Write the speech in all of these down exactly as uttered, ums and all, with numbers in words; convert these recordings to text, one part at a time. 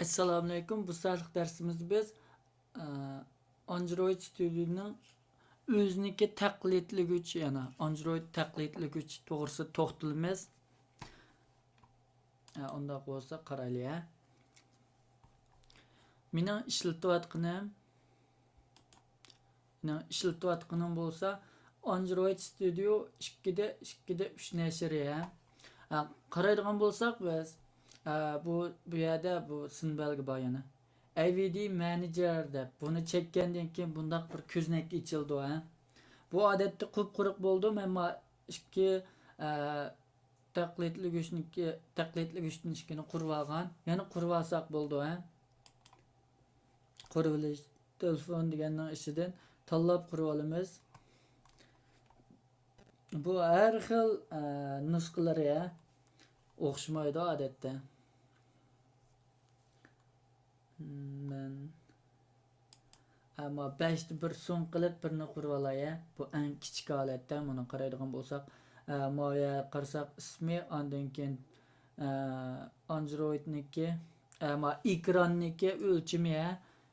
ئەسسالامۇئەلەيكۇم. بۇ سائەتلىك دەرسىمىزدە بىز، ئە، ئاندرويد ستۇدىيونىڭ ئۆزىنىڭكى تەقلىدلىگۈچ، يەنى ئاندرويد تەقلىدلىگۈچ توغرىسىدا توختىلىمىز. ئە، ئۇنداق بولسا قارايلى، ھە. مېنىڭ ئىشلىتىۋاتقىنىم مېنىڭ ئىشلىتىۋاتقىنىم بولسا ئاندرويد ستۇدىيو ئىككى دە ئىككى دە ئۈچ نەشرى، ھە. ھە، قارايدىغان بولساق بىز، ھە، بۇ، بۇ يەردە بۇ سىمۋەلگە بار يەنە. ئەي ۋى دى مانېجېر دەپ بۇنى چەككەندىن كېيىن بۇنداق بىر كۆزنەك ئېچىلىدۇ، ھە. بۇ ئادەتتە قۇپقۇرۇق بولىدۇ، ئەمما ئىككى، ھە، تەقلىدلىگۈچنىڭكى، تەقلىدلىگۈچتىن ئىككىنى قۇرۇۋالغان. يەنە قۇرۇۋالساق بولىدۇ، ھە. قۇرۇۋېلىش، تېلېفون دېگەننىڭ ئىچىدىن تاللاپ قۇرۇۋالىمىز. بۇ ھەر خىل، ئە، نۇسخىلىرى، ھە، ئوخشىمايدۇ ئادەتتە. مەن، ئەمما بەشتە بىر سۇن قىلىپ بىرنى قۇرۇۋالاي، ھە. بۇ ئەڭ كىچىك ھالەتتە، مۇنى قارايدىغان بولساق، ئە، ماۋۇ يەرگە قارىساق، ئىسمى، ئاندىن كېيىن، ئە، ئاندرويدنىڭكى، ئە، ما ئېكراننىڭكى ئۆلچىمى، ھە،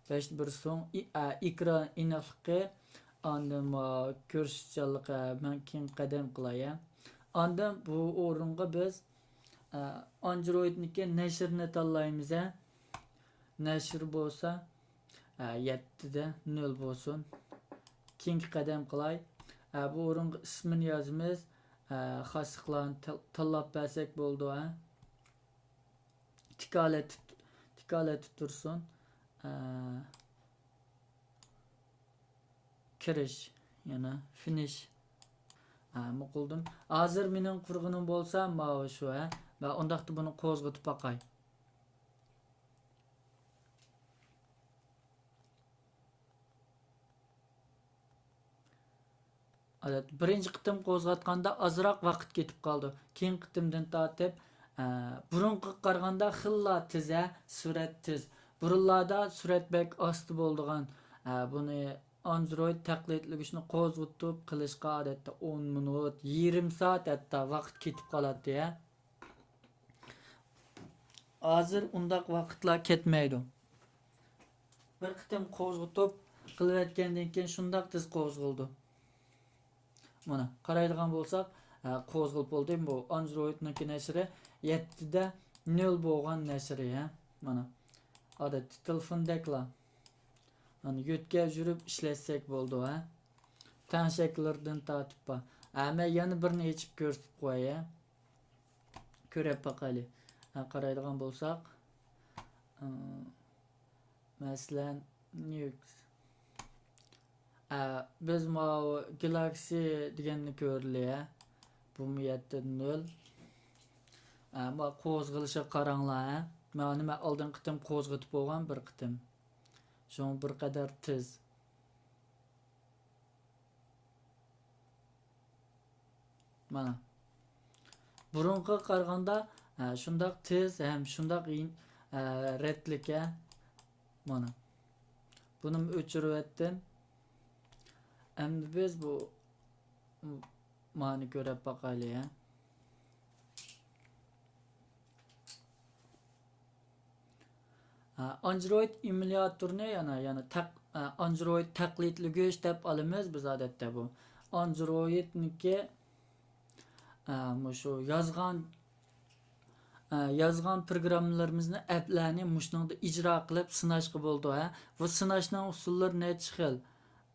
بەشتە بىر سۇن، ئى-، ئە، ئېكران ئېنىقلىقى، ئاندىن ما كۆرسىتىشچانلىقى، ھە، مەن كېيىن قەدەم قىلاي، ھە. ئاندىن بۇ ئورۇنغا بىز، ئە، ئاندرويدنىڭكى نەشرىنى تاللايمىز، ھە. نەشر بولسا، ئە، يەتتە دە نۆل بولسۇن. كېيىنكى قەدەم قىلاي. ئە، بۇ ئورۇنغا ئىسمىنى يازىمىز. ئە، خاسلىقلارنى تال-، تاللاپ بەرسەك بولىدۇ، ھە. تىك ھالەتتە تۇت-، تىك ھالەتتە تۇرسۇن. ئە، كىرىش، يەنە فىنىش. ھە، مۇقۇلدۇم. ھازىر مېنىڭ قۇرغىنىم بولسا ماۋۇ شۇ، ھە. مەن ئۇنداقتا بۇنى قوزغىتىپ باقاي. ئادەتتە بىرىنچى قېتىم قوزغاتقاندا ئازراق ۋاقىت كېتىپ قالىدۇ. كېيىنكى قېتىمدىن تارتىپ، ئە، بۇرۇنقىغا قارىغاندا خېلىلا تېز، ھە، سۈرئەت تېز. بۇرۇنلاردا سۈرئەت بەك ئاستا بولىدىغان، ئە، بۇنى ئاندرويد تەقلىدلىگۈچنى قوزغىتىپ قىلىشقا ئادەتتە ئون مىنۇت، يېرىم سائەت ھەتتا ۋاقىت كېتىپ قالاتتى، ھە. ھازىر ئۇنداق ۋاقىتلار كەتمەيدۇ. بىر قېتىم قوزغىتىپ قىلىۋەتكەندىن كېيىن شۇنداق تېز قوزغىلىدۇ. مانا، قارايدىغان بولساق، ھە، قوزغىلىپ بولدى. بۇ ئاندرويدنىڭكى نەشرى يەتتە دە نۆل بولغان نەشرى، ھە. مانا، ئادەتتە تېلېفوندەكلا. مانا، يۆتكەپ يۈرۈپ ئىشلەتسەك بولىدۇ، ھە. تەڭشەكلىرىدىن تارتىپ بار. ھە، مەن يەنە بىرنى ئېچىپ كۆرسىتىپ قوياي، ھە. كۆرۈپ باقايلى. ھە، قارايدىغان بولساق، ئىم، مەسىلەن، نيۇكس. ئە، بىز ماۋۇ گالاكسى دېگەننى كۆرىلى، ھە. بۇمۇ يەتتە نۆل. ئە، ما قوزغىلىشىغا قاراڭلار، ھە. مانا مەن ئالدىنقى قېتىم قوزغىتىپ بولغان بىر قېتىم. شۇڭا بىر قەدەر تېز. مانا. بۇرۇنقىغا قارىغاندا، ھە، شۇنداق تېز ھەم شۇنداق يىن-، ھە، رەتلىك، ھە. مانا. بۇنىمۇ ئۆچۈرۈۋەتتىم. ئەمدى بىز بۇ، مانى كۆرۈپ باقايلى، ھە. ھە، ئاندرويد ئېمۇلياتورنى يەنە، يەنە تەق-، ھە، ئاندرويد تەقلىدلىگۈچ دەپ ئالىمىز بىز ئادەتتە بۇ. ئاندرويدنىڭكى، ھە، مۇشۇ يازغان، ھە، يازغان پروگراممىلىرىمىزنى، ئەپلەرنى مۇشۇنىڭدا ئىجرا قىلىپ سىناشقا بولىدۇ، ھە. بۇ سىناشنىڭ ئۇسۇللىرى نەچچە خىل.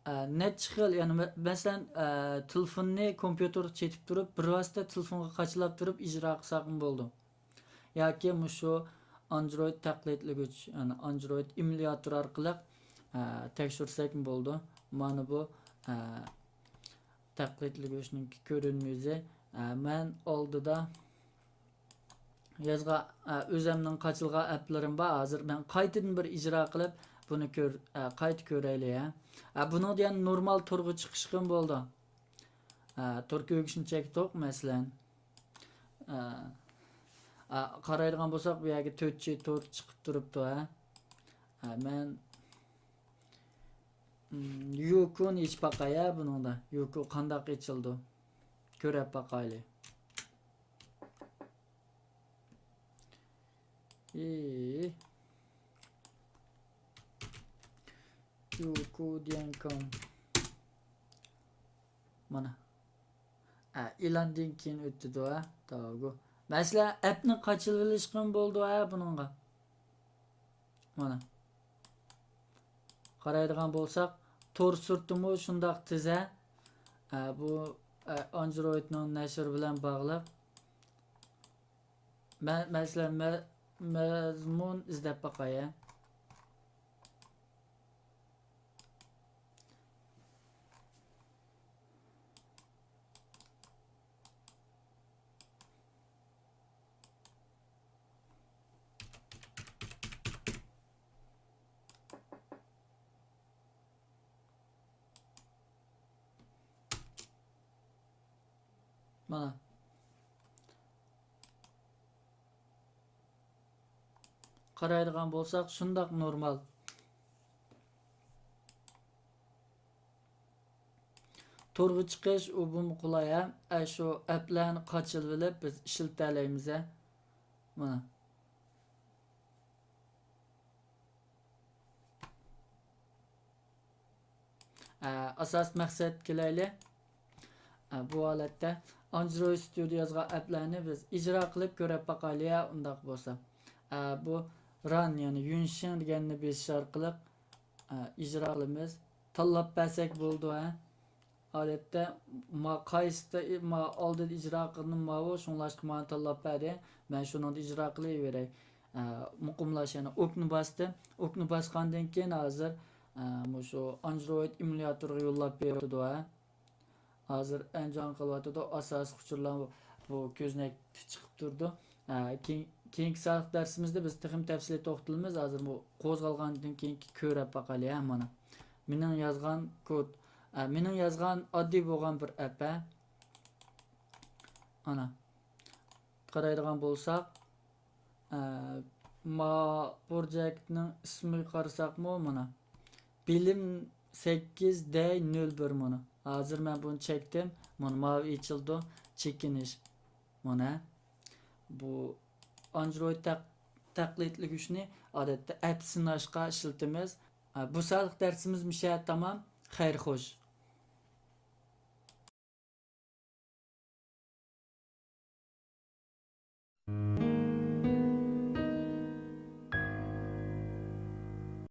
ئە، نەچچە خىل، يەنى مە-، مەسىلەن، ئە، تېلېفوننى كومپيۇتېرغا چېتىپ تۇرۇپ، بىر ۋاسىتە تېلېفونغا قاچىلاپ تۇرۇپ ئىجرا قىلساقمۇ بولىدۇ. ياكى مۇشۇ ئاندرويد تەقلىدلىگۈچ، يەنى ئاندرويد ئېمۇلياتور ئارقىلىق، ئە، تەكشۈرسەكمۇ بولىدۇ. مانا بۇ، ئە، تەقلىدلىگۈچنىڭكى كۆرۈنمە يۈزى. ئە، مەن ئالدىدا يازغا، ئە، ئۆزەمنىڭ قاچىلىغان ئەپلىرىم بار. ھازىر مەن قايتىدىن بىر ئىجرا قىلىپ، بۇنى كۆر-، ئە، قايتا كۆرەيلى، ھە. ئە، بۇنىڭدا يەنە نورمال تورغا چىقىشقىمۇ بولىدۇ. ئە، تور كۆرگۈچنى چەكتۇق، مەسىلەن. ئە، ئە، قارايدىغان بولساق، بۇ يەرگە تۆت جى تور چىقىپ تۇرۇپتۇ، ھە. ئە، مەن، م، يوكونى ئېچىپ باقاي، ھە، بۇنىڭدا. يوكو قانداق ئېچىلىدۇ؟ كۆرۈپ باقايلى. ئى. يوكو ديەنكوم. مانا. ئە، ئېلاندىن كېيىن ئۆتىدۇ، ھە، تاۋۇ. مەسىلەن، ئەپنى قاچىلىۋېلىشقىمۇ بولىدۇ، ھە، بۇنىڭغا. مانا. قارايدىغان بولساق، تور سۈرىتىمۇ شۇنداق تېز، ھە. ئە، بۇ، ئە، ئاندرويدنىڭ نەشرى بىلەن باغلىق. مە-، مەسىلەن، مە-، مەزمۇن ئىزدەپ باقاي، ھە. مانا. قارايدىغان بولساق، شۇنداق نورمال. تورغا چىقىش، ئۇ بۇمۇ قولاي، ھە. ئە، شۇ ئەپلەرنى قاچىلىۋېلىپ بىز ئىشلىتەلەيمىز، ھە. مانا. ئە، ئاساسىي مەقسەتكە كېلەيلى. ئە، بۇ ھالەتتە ئاندرويد ستۇدىيا يازغان ئەپلەرنى بىز ئىجرا قىلىپ كۆرۈپ باقايلى، ئە، ئۇنداق بولسا. ئە، بۇ ران، يەنى يۈنشىڭ دېگەننى بېسىش ئارقىلىق، ئە، ئىجرا قىلىمىز. تاللاپ بەرسەك بولىدۇ، ھە. ئادەتتە ما قايسىدا، ما ئالدىدا ئىجرا قىلدىم ماۋۇ، شۇڭلاشقا مانا تاللاپ بەردى. مەن شۇنىڭدا ئىجرا قىلىۋېرەي. ئە، مۇقىملاش، يەنى ئوكنى باستىم. ئوكنى باسقاندىن كېيىن ھازىر، ئە، مۇشۇ ئاندرويد ئېمۇلياتورغا يوللاپ بېرىۋاتىدۇ، ھە. ھازىر ئەنجان قىلىۋاتىدۇ، ئاساسىي ئۇچۇرلار بۇ، بۇ كۆزنەكتە چىقىپ تۇرىدۇ. ئە، كېيىن-، كېيىنكى سانلىق دەرسىمىزدە بىز تېخىمۇ تەپسىلىي توختىلىمىز. ھازىر بۇ قوزغالغاندىن كېيىنكى كۆرۈپ باقايلى، ھە، مانا. مېنىڭ يازغان كود، ئە، مېنىڭ يازغان ئاددىي بولغان بىر ئەپ، ھە. ئانا. قارايدىغان بولساق، ئە، ما پروجېكتنىڭ ئىسمىگە قارىساقمۇ، مانا، بىلىم سەككىز دەي نۆل بىر مانا. ھازىر مەن بۇنى چەكتىم. مانا، ماۋۇ ئېچىلىدۇ. چېكىنىش. مانا. بۇ ئاندرويد تەق-، تەقلىدلىگۈچنى ئادەتتە ئەپ سىناشقا ئىشلىتىمىز. ئە، بۇ سانلىق دەرسىمىز مۇشۇ يەردە تامام. خەير خوش.